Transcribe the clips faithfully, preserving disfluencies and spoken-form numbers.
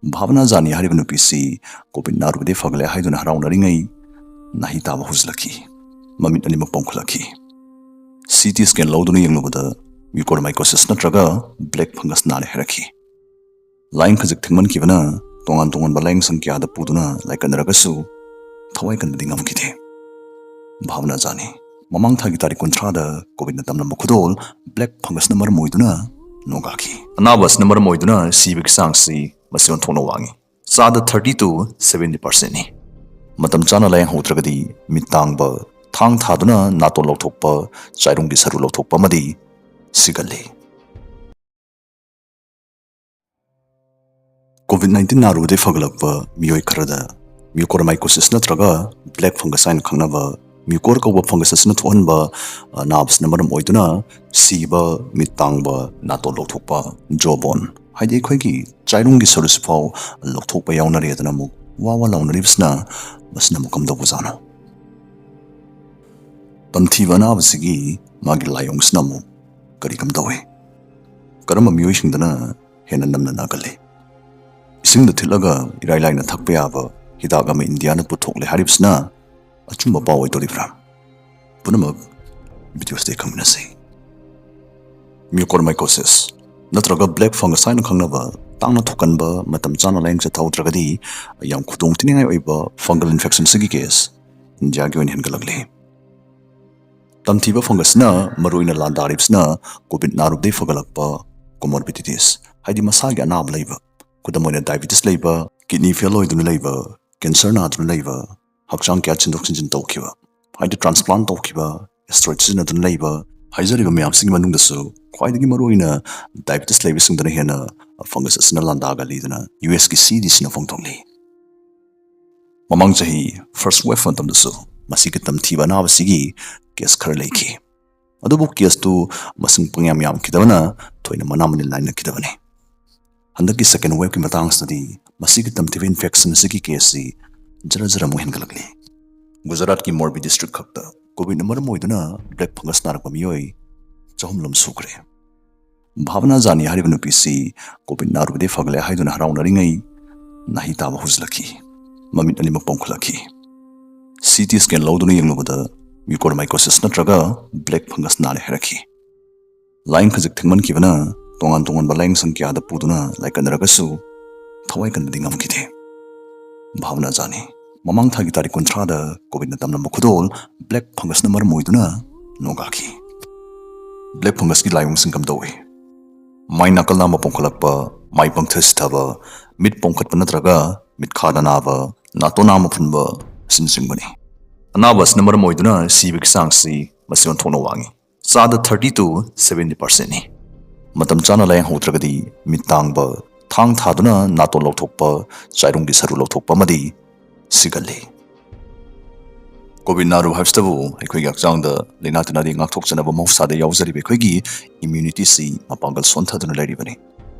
ꯚꯥꯕꯅꯥ ꯖꯥꯅꯤ ꯍꯥꯏꯔꯤꯕ ꯅꯨꯄꯤꯁꯤ ꯀꯣꯚꯤꯗ ꯅꯥꯔꯨꯕꯗꯒꯤ ꯐꯒꯠꯂꯦ ꯍꯥꯏꯗꯨꯅ ꯍꯔꯥꯎꯅꯔꯤꯉꯩ ꯅꯥꯍꯤ ꯇꯥꯕ ꯍꯧꯖꯤꯜꯂꯛꯈꯤ꯫ ꯃꯃꯤꯠ ꯑꯅꯤꯃꯛ ꯄꯣꯝꯈꯠꯂꯛꯈꯤ꯫ ꯁꯤ ꯇꯤ ꯁ꯭ꯀꯦꯟ ꯂꯧꯗꯨꯅ ꯌꯦꯡꯂꯨꯕꯗ ꯃ꯭ꯌꯨꯀꯣꯔꯃꯥꯏꯀꯣꯁꯤꯁ ꯅꯠꯇ꯭ꯔꯒ ꯕ꯭ꯂꯦꯛ ꯐꯪꯒꯁ ꯅꯥꯔꯦ ꯍꯥꯏꯔꯛꯈꯤ꯫ ꯂꯥꯏꯌꯦꯡ ꯈꯖꯤꯛ ꯊꯦꯡꯃꯟꯈꯤꯕꯅ ꯇꯣꯉꯥꯟ ꯇꯣꯉꯥꯟꯕ ꯂꯥꯏꯌꯦꯡꯁꯪ ꯀꯌꯥꯗ ꯄꯨꯗꯨꯅ ꯂꯥꯏꯀꯠꯅꯔꯒꯁꯨ ꯊꯋꯥꯏ ꯀꯟꯕꯗꯤ ꯉꯝꯈꯤꯗꯦ꯫ ꯚꯥꯕꯅꯥ ꯖꯥꯅꯤ ꯃꯃꯥꯡ ꯊꯥꯒꯤ ꯇꯥꯔꯤꯛ ꯀꯨꯟꯊ꯭ꯔꯥꯗ ꯀꯣꯚꯤꯗꯅ ꯇꯝꯂꯝꯕ ꯈꯨꯗꯣꯜ ꯕ꯭ꯂꯦꯛ ꯐꯪꯒꯁꯅ ꯃꯔꯝ ꯑꯣꯏꯗꯨꯅ ꯅꯣꯡꯒꯥꯈꯤ꯫ ꯑꯅꯥꯕ ꯑꯁꯤꯅ ꯃꯔꯝ ꯑꯣꯏꯗꯨꯅ ꯁꯤꯕꯒꯤ ꯆꯥꯡꯁꯤ ꯃꯁꯤ ꯑꯣꯟꯊꯣꯛꯅ ꯋꯥꯡꯉꯤ꯫ ꯆꯥꯗ thirty to seventy percentꯅꯤ꯫ ꯃꯇꯝ ꯆꯥꯅ ꯂꯥꯌꯦꯡꯍꯧꯗ꯭ꯔꯒꯗꯤ ꯃꯤꯠ ꯇꯥꯡꯕ, ꯊꯥꯡ ꯊꯥꯗꯨꯅ ꯅꯥꯇꯣꯟ ꯂꯧꯊꯣꯛꯄ, ꯆꯥꯏꯔꯨꯡꯒꯤ ꯁꯔꯨ ꯂꯧꯊꯣꯛꯄ ꯑꯃꯗꯤ ꯁꯤꯒꯜꯂꯤ꯫ ꯀꯣꯚꯤꯗ ꯅꯥꯏꯟꯇꯤꯟ ꯅꯥꯔꯨꯕꯗꯒꯤ ꯐꯒꯠꯂꯛꯄ ꯃꯤꯑꯣꯏ ꯈꯔꯗ ꯃ꯭ꯌꯨꯀꯣꯔꯃꯥꯏꯀꯣꯁꯤꯁ ꯅꯠꯇ꯭ꯔꯒ ꯕ꯭ꯂꯦꯛ ꯐꯪꯒꯁ ꯍꯥꯏꯅ ꯈꯪꯅꯕ ꯃ꯭ꯌꯨꯀꯣꯔ ꯀꯧꯕ ꯐꯪꯒꯁ ꯑꯁꯤꯅ ꯊꯣꯛꯍꯟꯕ ꯑꯅꯥꯕꯁꯤꯅ ꯃꯔꯝ ꯑꯣꯏꯗꯨꯅ ꯁꯤꯕ, ꯃꯤꯠ ꯇꯥꯡꯕ, ꯅꯥꯇꯣꯟ ꯂꯧꯊꯣꯛꯄ, ꯖꯣꯕꯣꯟ ꯍꯥꯏꯗꯤ ꯑꯩꯈꯣꯏꯒꯤ ꯆꯥꯏꯔꯨꯡꯒꯤ ꯁꯔꯨꯁꯤꯐꯥꯎ ꯂꯧꯊꯣꯛꯄ ꯌꯥꯎꯅꯔꯦꯗꯅ ꯑꯃꯨꯛ ꯋꯥ ꯋꯥ ꯂꯥꯎꯅꯔꯤꯕꯁꯤꯅ ꯃꯁꯤꯅ ꯑꯃꯨꯛ ꯀꯝꯗꯧꯕꯖꯥꯠꯅꯣ? ꯇꯝꯊꯤꯕ ꯑꯅꯥꯕꯁꯤꯒꯤ ꯃꯥꯒꯤ ꯂꯥꯏꯑꯣꯡꯁꯤꯅ ꯑꯃꯨꯛ ꯀꯔꯤ ꯀꯝꯗꯧꯏ? ꯀꯔꯝꯕ ꯃꯤꯑꯣꯏꯁꯤꯡꯗꯅ ꯍꯦꯟꯅ ꯅꯝꯅ ꯅꯥꯒꯜꯂꯤ? ꯏꯁꯤꯡꯗ ꯊꯤꯠꯂꯒ ꯏꯔꯥꯏ ꯂꯥꯏꯅ ꯊꯛꯄ ꯌꯥꯕ ꯍꯤꯗꯥꯛ ꯑꯃ ꯏꯟꯗꯤꯌꯥꯅ ꯄꯨꯊꯣꯛꯂꯦ ꯍꯥꯏꯔꯤꯕꯁꯤꯅ ꯑꯆꯨꯝꯕ ꯄꯥꯎ ꯑꯣꯏꯗꯣꯔꯤꯕ꯭ꯔꯥ? ꯄꯨꯝꯅꯃꯛ ꯚꯤꯗꯤꯑꯣꯁꯤꯗ ꯈꯪꯃꯤꯟꯅꯁꯤ꯫ ꯃ꯭ꯌꯨꯀꯣꯔꯃꯥꯏꯀꯣꯁꯤꯁ ꯅꯠꯇ꯭ꯔꯒ ꯕ꯭ꯂꯦꯛ ꯐꯪꯒꯁ ꯍꯥꯏꯅ ꯈꯪꯅꯕ ꯇꯥꯡꯅ ꯊꯣꯛꯀꯟꯕ ꯃꯇꯝ ꯆꯥꯅ ꯂꯥꯌꯦꯡ ꯆꯠꯊꯍꯧꯗ꯭ꯔꯒꯗꯤ ꯌꯥꯝ ꯈꯨꯗꯣꯡꯊꯤꯅꯤꯡꯉꯥꯏ ꯑꯣꯏꯕ ꯐꯪꯒꯜ ꯏꯟꯐꯦꯛꯁꯟ ꯑꯁꯤꯒꯤ ꯀꯦꯁ ꯏꯟꯗꯤꯌꯥꯒꯤ ꯑꯣꯏꯅ ꯍꯦꯟꯒꯠꯂꯛꯂꯤ꯫ ꯇꯝꯊꯤꯕ ꯐꯪꯒꯁꯅ ꯃꯔꯨꯑꯣꯏꯅ ꯂꯥꯟꯗꯥꯔꯤꯕꯁꯤꯅ ꯀꯣꯚꯤꯗ ꯅꯥꯔꯨꯕꯗꯒꯤ ꯐꯒꯠꯂꯛꯄ ꯀꯣꯃꯣꯔꯕꯤꯗꯤꯇꯤꯁ ꯍꯥꯏꯗꯤ ꯃꯁꯥꯒꯤ ꯑꯅꯥꯕ ꯂꯩꯕ, ꯈꯨꯗꯝ ꯑꯣꯏꯅ ꯗꯥꯏꯕꯤꯇꯤꯁ ꯂꯩꯕ, ꯀꯤꯗꯅꯤ ꯐꯦꯜ ꯑꯣꯏꯗꯨꯅ ꯂꯩꯕ, ꯀꯦꯟꯁꯔ ꯅꯥꯗꯨꯅ ꯂꯩꯕ, ꯍꯛꯆꯥꯡ ꯀꯌꯥ ꯁꯤꯟꯗꯣꯛ ꯁꯤꯟꯖꯤꯟ ꯇꯧꯈꯤꯕ ꯍꯥꯏꯗꯤ ꯇ꯭ꯔꯥꯟꯁꯄ꯭ꯂꯥꯟ ꯇꯧꯈꯤꯕ, ꯑꯦꯁꯇ꯭ꯔꯣꯏꯗ ꯁꯤꯖꯤꯟꯅꯗꯨꯅ ꯂꯩꯕ ꯍꯥꯏꯖꯔꯤꯕ ꯃꯌꯥꯝꯁꯤꯒꯤ ꯃꯅꯨꯡꯗꯁꯨ ꯈ꯭ꯋꯥꯏꯗꯒꯤ ꯃꯔꯨꯑꯣꯏꯅ ꯗꯥꯏꯕꯤꯇꯤꯁ ꯂꯩꯕꯁꯤꯡꯗꯅ ꯍꯦꯟꯅ ꯐꯪꯒꯁ ꯑꯁꯤꯅ ꯂꯥꯟꯗꯥꯒꯜꯂꯤꯗꯅ ꯌꯨ ꯑꯦꯁꯀꯤ ꯁꯤ ꯗꯤ ꯁꯤꯅ ꯐꯣꯡꯗꯣꯛꯂꯤ꯫ ꯃꯃꯥꯡ ꯆꯍꯤ ꯐꯥꯔꯁ ꯋꯦꯚ ꯃꯇꯝꯗꯁꯨ ꯃꯁꯤꯒꯤ ꯇꯝꯊꯤꯕ ꯑꯅꯥꯕꯁꯤꯒꯤ ꯀꯦꯁ ꯈꯔ ꯂꯩꯈꯤ꯫ ꯑꯗꯨꯕꯨ ꯀꯦꯁꯇꯨ ꯃꯁꯤꯡ ꯄꯪꯌꯥꯝ ꯌꯥꯝꯈꯤꯗꯕꯅ ꯊꯣꯏꯅ ꯃꯅꯥ ꯃꯅꯤꯜ ꯅꯥꯏꯅꯈꯤꯗꯕꯅꯤ꯫ ꯍꯟꯗꯛꯀꯤ ꯁꯦꯀꯦꯟ ꯋꯦꯚꯀꯤ ꯃꯇꯥꯡꯁꯤꯗꯗꯤ ꯃꯁꯤꯒꯤ ꯇꯝꯊꯤꯕ ꯏꯟꯐꯦꯛꯁꯟ ꯑꯁꯤꯒꯤ ꯀꯦꯁꯁꯤ ꯖꯔ ꯖꯔ ꯑꯃꯨꯛ ꯍꯦꯟꯒꯠꯂꯛꯂꯤ꯫ ꯒꯨꯖꯔꯥꯠꯀꯤ ꯃꯣꯔꯕꯤ ꯗꯤꯁꯇ꯭ꯔꯤꯛ ꯈꯛꯇ ꯀꯣꯚꯤꯗꯅ ꯃꯔꯝ ꯑꯣꯏꯗꯨꯅ ꯕ꯭ꯂꯦꯛ ꯐꯪꯒꯁ ꯅꯥꯔꯛꯄ ꯃꯤꯑꯣꯏ ꯆꯍꯨꯝ ꯂꯣꯝ ꯁꯨꯈ꯭ꯔꯦ꯫ ꯚꯥꯕꯅꯥ ꯖꯥꯅꯤ ꯍꯥꯏꯔꯤꯕ ꯅꯨꯄꯤꯁꯤ ꯀꯣꯚꯤꯗ ꯅꯥꯔꯨꯕꯗꯒꯤ ꯐꯒꯠꯂꯦ ꯍꯥꯏꯗꯨꯅ ꯍꯔꯥꯎꯅꯔꯤꯉꯩ ꯅꯥꯍꯤ ꯇꯥꯕ ꯍꯧꯖꯤꯜꯂꯛꯈꯤ꯫ ꯃꯃꯤꯠ ꯑꯅꯤꯃꯛ ꯄꯣꯝꯈꯠꯂꯛꯈꯤ꯫ ꯁꯤ ꯇꯤ ꯁ꯭ꯀꯦꯟ ꯂꯧꯗꯨꯅ ꯌꯦꯡꯂꯨꯕꯗ ꯃ꯭ꯌꯨꯀꯣꯔꯃꯥꯏꯀꯣꯁꯤꯁ ꯅꯠꯇ꯭ꯔꯒ ꯕ꯭ꯂꯦꯛ ꯐꯪꯒꯁ ꯅꯥꯔꯦ ꯍꯥꯏꯔꯛꯈꯤ꯫ ꯂꯥꯏꯌꯦꯡ ꯈꯖꯤꯛ ꯊꯦꯡꯃꯟꯈꯤꯕꯅ ꯇꯣꯉꯥꯟ ꯇꯣꯉꯥꯟꯕ ꯂꯥꯏꯌꯦꯡꯁꯪ ꯀꯌꯥꯗ ꯄꯨꯗꯨꯅ ꯂꯥꯏꯀꯠꯅꯔꯒꯁꯨ ꯊꯋꯥꯏ ꯀꯟꯕꯗꯤ ꯉꯝꯈꯤꯗꯦ꯫ ꯚꯥꯕꯅꯥ ꯖꯥꯅꯤ ꯃꯃꯥꯡ ꯊꯥꯒꯤ ꯇꯥꯔꯤꯛ ꯀꯨꯟꯊ꯭ꯔꯥꯗ ꯀꯣꯚꯤꯗꯅ ꯇꯝꯂꯝꯕ ꯈꯨꯗꯣꯜ ꯕ꯭ꯂꯦꯛ ꯐꯪꯒꯁꯅ ꯃꯔꯝ ꯑꯣꯏꯗꯨꯅ ꯅꯣꯡꯒꯥꯈꯤ꯫ ꯕ꯭ꯂꯦꯛ ꯐꯪꯒꯁꯀꯤ ꯂꯥꯏꯑꯣꯡꯁꯤꯡ ꯀꯝꯗꯧꯏ? ꯃꯥꯏ ꯅꯥꯀꯜ ꯅꯥꯝꯃ ꯄꯣꯝꯈꯠꯂꯛꯄ, ꯃꯥꯏ ꯄꯪꯊ ꯁꯤꯊꯕ, ꯃꯤꯠ ꯄꯣꯝꯈꯠꯄ ꯅꯠꯇ꯭ꯔꯒ ꯃꯤꯠꯈꯥꯗ ꯅꯥꯕ, ꯅꯥꯇꯣꯟ ꯅꯥꯝꯃ ꯐꯨꯟꯕ ꯑꯁꯤꯅꯆꯤꯡꯕꯅꯤ꯫ ꯑꯅꯥꯕ ꯑꯁꯤꯅ ꯃꯔꯝ ꯑꯣꯏꯗꯨꯅ ꯁꯤꯕꯒꯤ ꯆꯥꯡꯁꯤ ꯃꯁꯤ ꯑꯣꯟꯊꯣꯛꯅ ꯋꯥꯡꯏ꯫ ꯆꯥꯗ thirty to seventy percentꯅꯤ꯫ ꯃꯇꯝ ꯆꯥꯅ ꯂꯥꯌꯦꯡꯍꯧꯗ꯭ꯔꯒꯗꯤ ꯃꯤꯠ ꯇꯥꯡꯕ, ꯊꯥꯡ ꯊꯥꯗꯨꯅ ꯅꯥꯇꯣꯟ ꯂꯧꯊꯣꯛꯄ, ꯆꯥꯏꯔꯨꯡꯒꯤ ꯁꯔꯨ ꯂꯧꯊꯣꯛꯄ ꯑꯃꯗꯤ ꯁꯤꯒꯜꯂꯤ꯫ ꯀꯣꯚꯤꯗ ꯅꯥꯔꯨꯕ ꯍꯥꯏꯕꯁꯤꯗꯕꯨ ꯑꯩꯈꯣꯏꯒꯤ ꯍꯛꯆꯥꯡꯗ ꯂꯥꯏꯅꯥ ꯇꯤꯟꯅꯥꯗꯒꯤ ꯉꯥꯛꯊꯣꯛꯆꯅꯕ ꯃꯍꯧꯁꯥꯗ ꯌꯥꯎꯖꯔꯤꯕ ꯑꯩꯈꯣꯏꯒꯤ immunityꯁꯤ ꯃꯄꯥꯡꯒꯜ ꯁꯣꯟꯊꯗꯨꯅ ꯂꯩꯔꯤꯕꯅꯤ꯫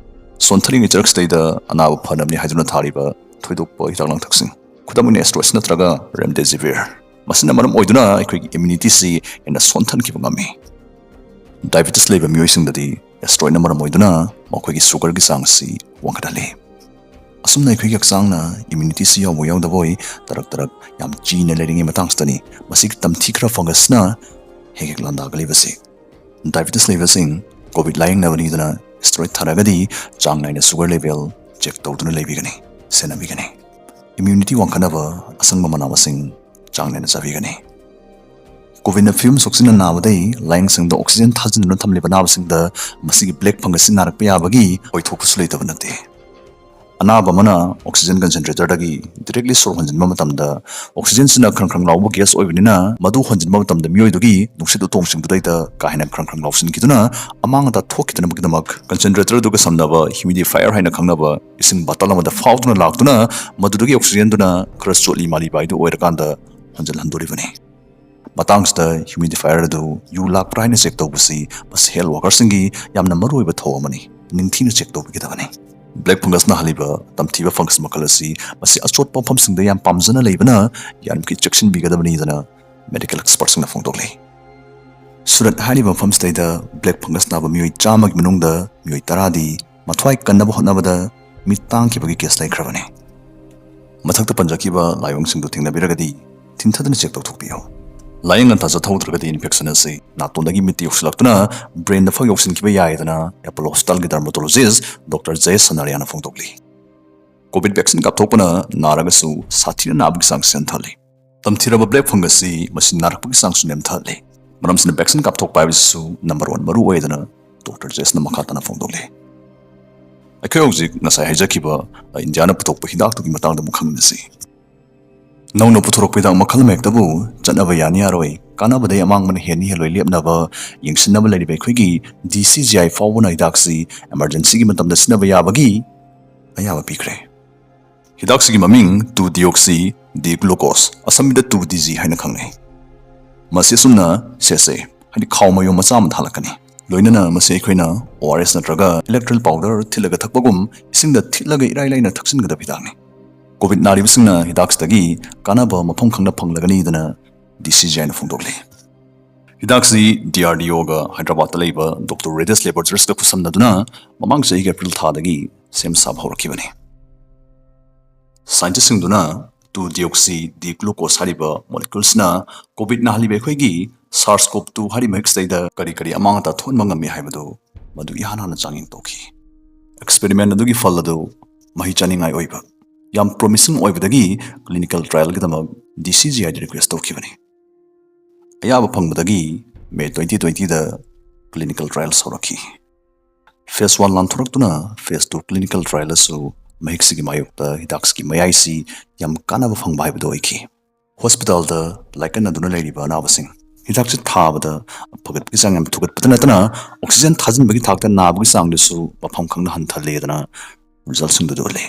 ꯁꯣꯟꯊꯔꯤꯉꯩ ꯆꯔꯛꯁꯤꯗꯩꯗ ꯑꯅꯥꯕ ꯐꯅꯕꯅꯤ ꯍꯥꯏꯗꯨꯅ ꯊꯥꯔꯤꯕ ꯊꯣꯏꯗꯣꯛꯄ ꯍꯤꯗꯥꯛ ꯂꯥꯡꯊꯛꯁꯤꯡ, ꯈꯨꯗꯝ ꯑꯣꯏꯅ steroids ꯅꯠꯇ꯭ꯔꯒ remdesivir, ꯃꯁꯤꯅ ꯃꯔꯝ ꯑꯣꯏꯗꯨꯅ ꯑꯩꯈꯣꯏꯒꯤ immunityꯁꯤ ꯍꯦꯟꯅ ꯁꯣꯟꯊꯍꯟꯈꯤꯕ ꯉꯝꯃꯤ꯫ Diabetes ꯂꯩꯕ ꯃꯤꯑꯣꯏꯁꯤꯡꯗꯗꯤ steroidꯅ ꯃꯔꯝ ꯑꯣꯏꯗꯨꯅ ꯃꯈꯣꯏꯒꯤ sugarꯒꯤ ꯆꯥꯡ ꯑꯁꯤ ꯋꯥꯡꯈꯠꯍꯜꯂꯤ꯫ ꯑꯁꯨꯝꯅ ꯑꯩꯈꯣꯏꯒꯤ ꯍꯛꯆꯥꯡꯅ immunityꯁꯤ ꯌꯥꯎꯕ ꯌꯥꯎꯗꯕ ꯑꯣꯏ ꯇꯔꯛ ꯇꯔꯛ ꯌꯥꯝ ꯆꯤꯅ ꯂꯩꯔꯤꯉꯩ ꯃꯇꯥꯡꯁꯤꯗꯅꯤ ꯃꯁꯤꯒꯤ ꯇꯝꯊꯤ ꯈꯔ ꯐꯪꯒꯁꯅ ꯍꯦꯛ ꯍꯦꯛ ꯂꯥꯟꯗꯥꯒꯜꯂꯤꯕꯁꯤ꯫ Diabetes ꯂꯩꯕꯁꯤꯡ ꯀꯣꯚꯤꯗ ꯂꯥꯌꯦꯡꯅꯕꯅꯤꯗꯅ steroid ꯊꯥꯔꯒꯗꯤ ꯆꯥꯡ ꯅꯥꯏꯅ sugar level check ꯇꯧꯗꯨꯅ ꯂꯩꯕꯤꯒꯅꯤ, ꯁꯦꯟꯅꯕꯤꯒꯅꯤ꯫ Immunity ꯋꯥꯡꯈꯠꯅꯕ ꯑꯁꯪꯕ ꯃꯅꯥ ꯃꯁꯤꯡ ꯆꯥꯡ ꯅꯥꯏꯅ ꯆꯥꯕꯤꯒꯅꯤ꯫ ꯀꯣꯚꯤꯗꯅ ꯐꯤꯕꯝ ꯁꯣꯛꯆꯤꯟꯅ ꯅꯥꯕꯗꯩ ꯂꯥꯌꯦꯡꯁꯪꯗ oxygen ꯊꯥꯖꯤꯟꯗꯨꯅ ꯊꯝꯂꯤꯕ ꯑꯅꯥꯕꯁꯤꯡꯗ ꯃꯁꯤꯒꯤ ꯕ꯭ꯂꯦꯛ ꯐꯪꯒꯁꯁꯤ ꯅꯥꯔꯛꯄ ꯌꯥꯕꯒꯤ ꯑꯣꯏꯊꯣꯛꯄꯁꯨ ꯂꯩꯇꯕ ꯅꯠꯇꯦ꯫ ꯑꯅꯥꯕ ꯑꯃꯅ oxygen concentratorꯗꯒꯤ directly ꯁꯣꯔ ꯍꯣꯟꯖꯤꯟꯕ ꯃꯇꯝꯗ oxygenꯁꯤꯅ ꯈ꯭ꯔꯪ ꯈ꯭ꯔꯪ ꯂꯥꯎꯕ gas ꯑꯣꯏꯕꯅꯤꯅ ꯃꯗꯨ ꯍꯣꯟꯖꯤꯟꯕ ꯃꯇꯝꯗ ꯃꯤꯑꯣꯏꯗꯨꯒꯤ ꯅꯨꯡꯁꯤꯠ ꯎꯇꯣꯡꯁꯤꯡꯗꯨꯗꯩꯗ ꯀꯥ ꯍꯦꯟꯅ ꯈ꯭ꯔꯪ ꯈ꯭ꯔꯪ ꯂꯥꯎꯁꯤꯟꯈꯤꯗꯨꯅ ꯑꯃꯥꯡ ꯑꯇꯥ ꯊꯣꯛꯈꯤꯗꯅꯕꯒꯤꯗꯃꯛ concentratorꯗꯨꯒ ꯁꯝꯅꯕ humidifier ꯍꯥꯏꯅ ꯈꯪꯅꯕ ꯏꯁꯤꯡ bottle ꯑꯃꯗ ꯐꯥꯎꯗꯨꯅ ꯂꯥꯛꯇꯨꯅ ꯃꯗꯨꯗꯒꯤ oxygenꯗꯨꯅ ꯈꯔ ꯆꯣꯠꯂꯤ ꯃꯥꯜꯂꯤꯕ ꯍꯥꯏꯗꯨ ꯑꯣꯏꯔꯀꯥꯟꯗ ꯍꯣꯟꯖꯤꯜꯍꯟꯗꯣꯔꯤꯕꯅꯤ꯫ ꯃꯇꯥꯡꯁꯤꯗ humidifier ꯑꯗꯨ ꯌꯨ ꯂꯥꯛꯄ꯭ꯔꯥ ꯍꯥꯏꯅ check ꯇꯧꯕꯁꯤ ꯃꯁꯤ health workerꯁꯤꯡꯒꯤ ꯌꯥꯝꯅ ꯃꯔꯨꯑꯣꯏꯕ ꯊꯧꯑꯣꯡ ꯑꯃꯅꯤ꯫ ꯅꯤꯡꯊꯤꯅ check ꯇꯧꯕꯤꯒꯗꯕꯅꯤ꯫ Black fungus ꯅꯥꯍꯜꯂꯤꯕ ꯇꯝꯊꯤꯕ fungus ꯃꯈꯜ ꯑꯁꯤ ꯃꯁꯤ ꯑꯆꯣꯠꯄ ꯃꯐꯝꯁꯤꯡꯗ ꯌꯥꯝ ꯄꯥꯝꯖꯅ ꯂꯩꯕꯅ ꯌꯥꯔꯤꯃꯈꯩ ꯆꯦꯛꯁꯤꯟꯕꯤꯒꯗꯕꯅꯤꯗꯅ medical expertꯁꯤꯡꯅ ꯐꯣꯡꯗꯣꯛꯂꯤ꯫ ꯁꯨꯔꯠ ꯍꯥꯏꯔꯤꯕ ꯃꯐꯝꯁꯤꯗꯩꯗ black fungus ꯅꯥꯕ ꯃꯤꯑꯣꯏ ꯆꯥꯝꯃꯒꯤ ꯃꯅꯨꯡꯗ ꯃꯤꯑꯣꯏ ꯇꯔꯥꯗꯤ ꯃꯊ꯭ꯋꯥꯏ ꯀꯟꯅꯕ ꯍꯣꯠꯅꯕꯗ ꯃꯤꯠ ꯇꯥꯡꯈꯤꯕꯒꯤ ꯀꯦꯁ ꯂꯩꯈ꯭ꯔꯕꯅꯤ꯫ ꯃꯊꯛꯇ ꯄꯟꯖꯈꯤꯕ ꯂꯥꯏꯑꯣꯡꯁꯤꯡꯗꯨ ꯊꯦꯡꯅꯕꯤꯔꯒꯗꯤ ꯊꯤꯟꯊꯗꯨꯅ ꯆꯦꯛ ꯇꯧꯊꯣꯛꯄꯤꯌꯨ꯫ ꯂꯥꯏꯌꯦꯡ ꯉꯟꯇꯥ ꯆꯠꯊꯍꯧꯗ꯭ꯔꯒꯗꯤ ꯏꯟꯐꯦꯛꯁꯟ ꯑꯁꯤ ꯅꯥꯇꯣꯟꯗꯒꯤ ꯃꯤꯠꯇ ꯌꯧꯁꯤꯜꯂꯛꯇꯨꯅ ꯕ꯭ꯔꯦꯟꯗ ꯐꯥꯎ ꯌꯧꯁꯤꯟꯈꯤꯕ ꯌꯥꯏꯗꯅ ꯑꯦꯄꯣꯂꯣ ꯍꯣꯁꯄꯤꯇꯥꯜꯒꯤ ꯗꯔꯃꯥꯇꯣꯂꯣꯖꯤꯁ ꯗꯣꯛꯇꯔ ꯖꯌꯦꯁ ꯁꯅꯥꯔꯤꯌꯥꯅ ꯐꯣꯡꯗꯣꯛꯂꯤ꯫ ꯀꯣꯚꯤꯗ ꯚꯦꯛꯁꯤꯟ ꯀꯥꯞꯊꯣꯛꯄꯅ ꯅꯥꯔꯒꯁꯨ ꯁꯥꯊꯤꯅ ꯅꯥꯕꯒꯤ ꯆꯥꯡ ꯍꯟꯊꯍꯜꯂꯤ꯫ ꯇꯝꯊꯤꯔꯕ black fungus ꯁꯤ ꯃꯁꯤ ꯅꯥꯔꯛꯄꯒꯤ ꯆꯥꯡꯁꯨ ꯅꯦꯝꯊꯍꯜꯂꯤ꯫ ꯃꯔꯝꯁꯤꯅ ꯚꯦꯛꯁꯤꯟ ꯀꯥꯞꯊꯣꯛꯄ ꯍꯥꯏꯕꯁꯤꯁꯨ ꯅꯝꯕꯔ ꯋꯥꯟ ꯃꯔꯨ ꯑꯣꯏꯗꯅ ꯗꯣꯛꯇꯔ ꯖꯦꯁꯅ ꯃꯈꯥ ꯇꯥꯅ ꯐꯣꯡꯗꯣꯛꯂꯤ꯫ ꯑꯩꯈꯣꯏ ꯍꯧꯖꯤꯛ ꯉꯁꯥꯏ ꯍꯥꯏꯖꯈꯤꯕ ꯏꯟꯗꯤꯌꯥꯅ ꯄꯨꯊꯣꯛꯄ ꯍꯤꯗꯥꯛꯇꯨꯒꯤ ꯃꯇꯥꯡꯗ ꯑꯃꯨꯛ ꯈꯪꯃꯤꯟꯅꯁꯤ꯫ ꯅꯧꯅ ꯄꯨꯊꯣꯔꯛꯄ ꯍꯤꯗꯥꯛ ꯃꯈꯜ ꯑꯃꯍꯦꯛꯇꯕꯨ ꯆꯠꯅꯕ ꯌꯥꯅꯤ ꯌꯥꯔꯣꯏ, ꯀꯥꯟꯅꯕꯗꯩ ꯑꯃꯥꯡꯕꯅ ꯍꯦꯟꯅꯤ ꯍꯦꯜꯂꯣꯏ ꯂꯦꯞꯅꯕ ꯌꯦꯡꯁꯤꯟꯅꯕ ꯂꯩꯔꯤꯕ ꯑꯩꯈꯣꯏꯒꯤ D C G I ꯐꯥꯎꯕꯅ ꯍꯤꯗꯥꯛꯁꯤ ꯏꯃꯔꯖꯦꯟꯁꯤꯒꯤ ꯃꯇꯝꯗ ꯁꯤꯖꯤꯟꯅꯕ ꯌꯥꯕꯒꯤ ꯑꯌꯥꯕ ꯄꯤꯈ꯭ꯔꯦ꯫ ꯍꯤꯗꯥꯛꯁꯤꯒꯤ ꯃꯃꯤꯡ two deoxy D glucose, ꯑꯁꯝꯕꯤꯗ two D G ꯍꯥꯏꯅ ꯈꯪꯅꯩ꯫ ꯃꯁꯤ ꯑꯁꯨꯝꯅ ꯁꯦꯁꯦ, ꯍꯥꯏꯗꯤ ꯈꯥꯎ ꯃꯌꯨꯝ ꯃꯆꯥ ꯑꯃ ꯊꯥꯜꯂꯛꯀꯅꯤ꯫ ꯂꯣꯏꯅꯅ ꯃꯁꯤ ꯑꯩꯈꯣꯏꯅ O R S ꯅꯠꯇ꯭ꯔꯒ electrolyte powder ꯊꯤꯠꯂꯒ ꯊꯛꯄꯒꯨꯝ ꯏꯁꯤꯡꯗ ꯊꯤꯠꯂꯒ ꯏꯔꯥꯏ ꯂꯥꯏꯅ ꯊꯛꯆꯤꯟꯒꯗꯕ ꯍꯤꯗꯥꯛꯅꯤ꯫ ꯀꯣꯚꯤꯗ ꯅꯥꯔꯤꯕꯁꯤꯡꯅ ꯍꯤꯗꯥꯛꯁꯤꯗꯒꯤ ꯀꯥꯟꯅꯕ ꯃꯐꯝ ꯈꯪꯅ ꯐꯪꯂꯒꯅꯤꯗꯅ D C G I ꯅ ꯐꯣꯡꯗꯣꯛꯂꯤ꯫ ꯍꯤꯗꯥꯛꯁꯤ D R D O ꯒ ꯍꯥꯏꯗ꯭ꯔꯕꯥꯗꯇ ꯂꯩꯕ ꯗꯣꯛꯇꯔ ꯔꯦꯗꯤꯁ ꯂꯦꯕꯣꯔꯦꯇꯔꯤꯁꯀ ꯈꯨꯠꯁꯝꯅꯗꯨꯅ ꯃꯃꯥꯡ ꯆꯍꯤꯒꯤ ꯑꯦꯄ꯭ꯔꯤꯜ ꯊꯥꯗꯒꯤ ꯁꯦꯝ ꯁꯥꯕ ꯍꯧꯔꯛꯈꯤꯕꯅꯤ꯫ ꯁꯥꯏꯟꯇꯤꯁꯁꯤꯡꯗꯨꯅ two deoxy D glucose ꯍꯥꯏꯔꯤꯕ ꯃꯣꯂꯤꯀ꯭ꯌꯨꯜꯁꯤꯅ ꯀꯣꯚꯤꯗ ꯅꯥꯍꯜꯂꯤꯕ ꯑꯩꯈꯣꯏꯒꯤ SARS-CoV two ꯍꯥꯏꯔꯤꯕ ꯃꯍꯤꯛꯁꯤꯗꯩꯗ ꯀꯔꯤ ꯀꯔꯤ ꯑꯃꯥꯡ ꯑꯇꯥ ꯊꯣꯛꯍꯟꯕ ꯉꯝꯃꯤ ꯍꯥꯏꯕꯗꯨ ꯃꯗꯨ ꯏꯍꯥꯟ ꯍꯥꯟꯅ ꯆꯥꯡꯌꯦꯡ ꯇꯧꯈꯤ꯫ ꯑꯦꯛꯁꯄꯦꯔꯤꯃꯦꯟ ꯑꯗꯨꯒꯤ ꯐꯜ ꯑꯗꯨ ꯃꯍꯩ ꯆꯥꯅꯤꯡꯉꯥꯏ ꯑꯣꯏꯕ, ꯌꯥꯝ ꯄ꯭ꯔꯣꯃꯤꯁꯤꯡ ꯑꯣꯏꯕꯗꯒꯤ ꯀ꯭ꯂꯤꯅꯤꯀꯦꯜ ꯇ꯭ꯔꯥꯌꯦꯜꯒꯤꯗꯃꯛ D C G I ꯗ ꯔꯤꯀ꯭ꯋꯦꯁ ꯇꯧꯈꯤꯕꯅꯤ꯫ ꯑꯌꯥꯕ ꯐꯪꯕꯗꯒꯤ ꯃꯦ twenty twenty ꯗ ꯀ꯭ꯂꯤꯅꯤꯀꯦꯜ ꯇ꯭ꯔꯥꯌꯦꯜꯁ ꯍꯧꯔꯛꯈꯤ꯫ ꯐꯦꯁ ꯋꯥꯟ ꯂꯥꯟꯊꯣꯔꯛꯇꯨꯅ ꯐꯦꯁ ꯇꯨ ꯀ꯭ꯂꯤꯅꯤꯀꯦꯜ ꯇ꯭ꯔꯥꯌꯦꯜꯗꯁꯨ ꯃꯍꯤꯛꯁꯤꯒꯤ ꯃꯥꯌꯣꯛꯇ ꯍꯤꯗꯥꯛꯁꯤꯒꯤ ꯃꯌꯥꯏꯁꯤ ꯌꯥꯝ ꯀꯥꯟꯅꯕ ꯐꯪꯕ ꯍꯥꯏꯕꯗꯨ ꯑꯣꯏꯈꯤ꯫ ꯍꯣꯁꯄꯤꯇꯥꯜꯗ ꯂꯥꯏꯀꯠꯅꯗꯨꯅ ꯂꯩꯔꯤꯕ ꯑꯅꯥꯕꯁꯤꯡ, ꯍꯤꯗꯥꯛꯁꯤ ꯊꯥꯕꯗ ꯐꯒꯠꯄꯒꯤ ꯆꯥꯡ ꯌꯥꯝ ꯊꯨꯒꯠꯄꯗ ꯅꯠꯇꯅ ꯑꯣꯛꯁꯤꯖꯦꯟ ꯊꯥꯖꯤꯟꯕꯒꯤ ꯊꯥꯛꯇ ꯅꯥꯕꯒꯤ ꯆꯥꯡꯗꯨꯁꯨ ꯃꯐꯝ ꯈꯪꯅ ꯍꯟꯊꯍꯜꯂꯦꯗꯅ ꯔꯤꯖꯜꯠꯁꯤꯡꯗꯨꯗ ꯎꯠꯂꯦ꯫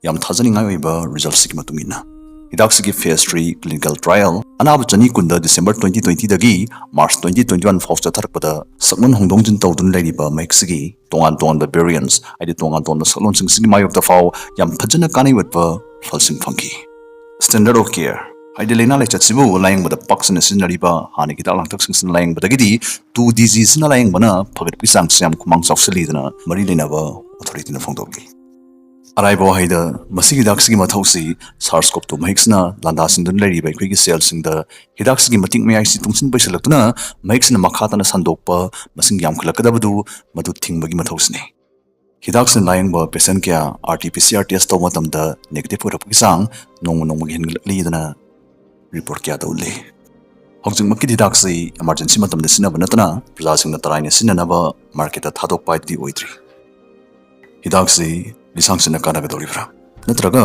ꯌꯥꯝ ꯊꯥꯖꯅꯤꯡꯉꯥꯏ ꯑꯣꯏꯕ ꯔꯤꯖꯜꯠꯁꯤꯒꯤ ꯃꯇꯨꯡ ꯏꯟꯅ ꯍꯤꯗꯥꯛꯁꯤꯒꯤ ꯐꯦꯁ ꯊ꯭ꯔꯤ ꯀ꯭ꯂꯤꯅꯤꯀꯦꯜ ꯇ꯭ꯔꯥꯌꯦꯜ ꯑꯅꯥꯕ ꯆꯅꯤ ꯀꯨꯟꯗ ꯗꯤꯁꯦꯝꯕꯔ twenty twenty ꯗꯒꯤ ꯃꯥꯔꯆ twenty twenty one ꯐꯥꯎ ꯆꯠꯊꯔꯛꯄꯗ ꯁꯛꯂꯣꯟ ꯍꯣꯡꯗꯣꯛ ꯍꯣꯡꯖꯤꯟ ꯇꯧꯗꯨꯅ ꯂꯩꯔꯤꯕ ꯃꯍꯤꯛꯁꯤꯒꯤ ꯇꯣꯉꯥꯟ ꯇꯣꯉꯥꯟꯕ ꯚꯦꯔꯤꯌꯟꯁ, ꯍꯥꯏꯗꯤ ꯇꯣꯉꯥꯟ ꯇꯣꯉꯥꯟꯕ ꯁꯛꯂꯣꯟꯁꯤꯡꯁꯤꯒꯤ ꯃꯥꯌꯣꯛꯇ ꯐꯥꯎ ꯌꯥꯝ ꯐꯖꯅ ꯀꯥꯟꯅꯩ ꯑꯣꯏꯕ ꯐꯜꯁꯤꯡ ꯐꯪꯈꯤ꯫ Standard of care, ꯍꯥꯏꯗꯤ ꯂꯥꯏꯅꯥ ꯂꯥꯏꯆꯠꯁꯤꯕꯨ ꯂꯥꯌꯦꯡꯕꯗ ꯄꯥꯛ ꯁꯟꯅ ꯁꯤꯖꯤꯟꯅꯔꯤꯕ ꯍꯥꯟꯅꯒꯤ ꯍꯤꯗꯥꯛ ꯂꯥꯡꯊꯛꯁꯤꯡꯁꯤꯅ ꯂꯥꯌꯦꯡꯕꯗꯒꯤꯗꯤ ꯇꯨ ꯗꯤ ꯖꯤꯁꯤꯅ ꯂꯥꯌꯦꯡꯕꯅ ꯐꯒꯠꯄꯒꯤ ꯆꯥꯡꯁꯤ ꯌꯥꯝ ꯈꯨꯃꯥꯡ ꯆꯥꯎꯁꯤꯜꯂꯤꯗꯅ ꯃꯔꯤ ꯂꯩꯅꯕ ꯑꯣꯊꯣꯔꯤꯇꯤꯅ ꯐꯣꯡꯗꯣꯛꯂꯤ꯫ ꯑꯔꯥꯏꯕ ꯋꯥꯍꯩꯗ, ꯃꯁꯤꯒꯤ ꯍꯤꯗꯥꯛꯁꯤꯒꯤ ꯃꯊꯧꯁꯤ ꯁꯥꯔꯁ ꯀꯣꯞ ꯇꯨ ꯃꯍꯤꯛꯁꯤꯅ ꯂꯥꯟꯗꯥꯁꯤꯟꯗꯨꯅ ꯂꯩꯔꯤꯕ ꯑꯩꯈꯣꯏꯒꯤ ꯁꯦꯜꯁꯤꯡꯗ ꯍꯤꯗꯥꯛꯁꯤꯒꯤ ꯃꯇꯤꯛ ꯃꯌꯥꯏꯁꯤ ꯇꯨꯡꯁꯤꯟ ꯄꯩꯁꯤꯜꯂꯛꯇꯨꯅ ꯃꯍꯤꯛꯁꯤꯅ ꯃꯈꯥ ꯇꯥꯅ ꯁꯟꯗꯣꯛꯄ, ꯃꯁꯤꯡ ꯌꯥꯝꯈꯠꯂꯛꯀꯗꯕꯗꯨ ꯃꯗꯨ ꯊꯤꯡꯕꯒꯤ ꯃꯊꯧꯁꯤꯅꯤ꯫ ꯍꯤꯗꯥꯛꯁꯤꯅ ꯂꯥꯌꯦꯡꯕ ꯄꯦꯁꯦꯟ ꯀꯌꯥ R T P C R test ꯇꯧꯕ ꯃꯇꯝꯗ ꯅꯦꯒꯦꯇꯤꯚ ꯑꯣꯏꯔꯛꯄꯒꯤ ꯆꯥꯡ ꯅꯣꯡꯃ ꯅꯣꯡꯃꯒꯤ ꯍꯦꯟꯒꯠꯂꯛꯂꯤꯗꯅ ꯔꯤꯄꯣꯔꯠ ꯀꯌꯥꯗ ꯎꯠꯂꯤ꯫ ꯍꯧꯖꯤꯛꯃꯛꯀꯤ ꯍꯤꯗꯥꯛꯁꯤ ꯏꯃꯥꯔꯖꯦꯟꯁꯤ ꯃꯇꯝꯗ ꯁꯤꯖꯤꯟꯅꯕ ꯅꯠꯇꯅ ꯄ꯭ꯔꯖꯥꯁꯤꯡꯅ ꯇꯔꯥꯏꯅ ꯁꯤꯖꯤꯟꯅꯅꯕ ꯃꯥꯔꯀꯦꯠꯇ ꯊꯥꯗꯣꯛꯄ ꯍꯥꯏꯗꯨꯗꯤ ꯑꯣꯏꯗ꯭ꯔꯤ꯫ ꯍꯤꯗꯥꯛꯁꯤ ꯂꯤꯁꯥꯡꯁꯤꯟꯅ ꯀꯥꯟꯅꯒꯗꯧꯔꯤꯕ꯭ꯔꯥ, ꯅꯠꯇ꯭ꯔꯒ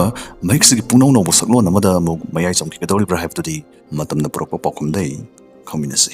ꯃꯍꯤꯛꯁꯤꯒꯤ ꯄꯨꯡꯅꯧ ꯅꯧꯕ ꯁꯛꯂꯣꯟ ꯑꯃꯗ ꯑꯃꯨꯛ ꯃꯌꯥꯏ ꯆꯝꯈꯤꯒꯗꯧꯔꯤꯕ꯭ꯔꯥ ꯍꯥꯏꯕꯗꯨꯗꯤ ꯃꯇꯝꯅ ꯄꯨꯔꯛꯄ ꯄꯥꯎꯈꯨꯝꯗꯩ ꯈꯪꯃꯤꯟꯅꯁꯤ꯫